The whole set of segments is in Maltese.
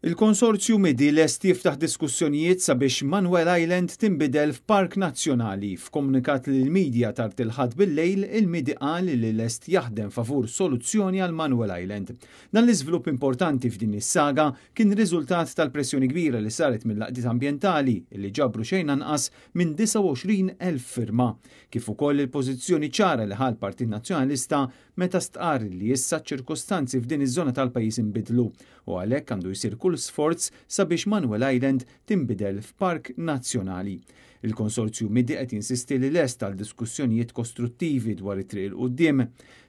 Il-Konsorzju MIDI lest jiftaħ diskussjonijiet sabiex Manoel Island tinbidel f'park nazzjonali. F'komunikat lill-media tard il-Ħadd bil-lejl, il-MIDI qal li lest jaħdem favur soluzzjoni għal Manoel Island. Dan l-iżvilupp importanti f'din is-saga kien riżultat tal-pressjoni kbira li saret mill-għaqdiet ambjentali li ġabru xejn anqas minn 29,000 firma, kif ukoll il-pożizzjoni ċara li ħa l-Partit Nazzjonalista meta stqarr li issa ċ-ċirkostanzi f'din iż-żona tal-pajjiż inbidlu u għalhekk għandu jsir kull sforz sabiex Manoel Island tinbidel f'park nazzjonali. Il-Konsorzju MIDI qed jinsisti li lest għal diskussjonijiet kostruttivi dwar it-triq 'il quddiem.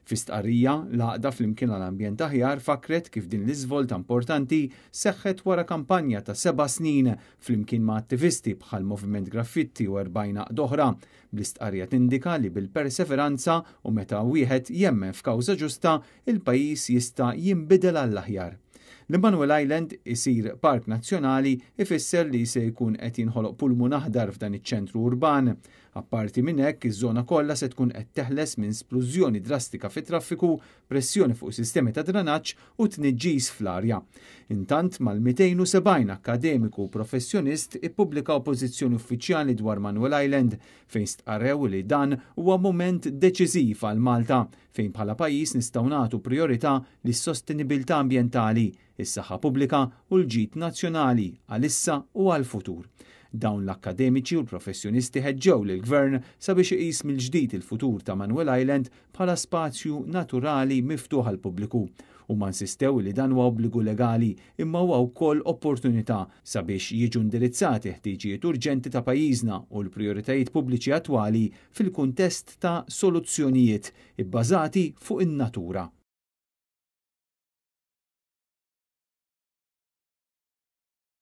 Fi stqarrija, l-għaqda Flimkien għal Ambjent Aħjar fakkret kif din l-iżvolta importanti seħħet wara kampanja ta' seba' snin flimkien ma' attivisti bħal Moviment Graffitti u 40 għaqda oħra. Bl-istqarrija tindika li bil-perseveranza u meta wieħed jemmen f'kawża ġusta, il-pajjiż jista' jinbidel għall-aħjar. Li Manoel Island isir park nazzjonali ifisser li se jkun qed jinħoloq pulmun aħdar f'dan iċ-ċentru urban. Apparti minn hekk, iż-żona kollha se tkun qed teħles minn splużjoni drastika fit-traffiku, pressjoni fuq sistemi ta' drenaġġ u tniġġis fl-arja. Intant, mal-270 akkademiku u professjonist ippubblikaw pożizzjoni uffiċjali dwar Manoel Island fejn stqarrew li dan huwa mument deċiżiv għal Malta fejn bħala pajjiż nistgħu nagħtu prijorità lis-sostenibilità ambjentali, is-saħħa pubblika u l-ġid nazzjonali għalissa u għall-futur. Dawn l-akkademiċi u l-professjonisti ħeġġew lill-Gvern sabiex iqis mill-ġdid il-futur ta' Manoel Island bħala spazju naturali miftuħ għall-pubbliku. Huma insistew li dan huwa obbligu legali imma huwa wkoll opportunità sabiex jiġu indirizzati ħtiġijiet urġenti ta' pajjiżna u l-prijoritajiet pubbliċi attwali fil-kuntest ta' soluzzjonijiet ibbażati fuq in-natura.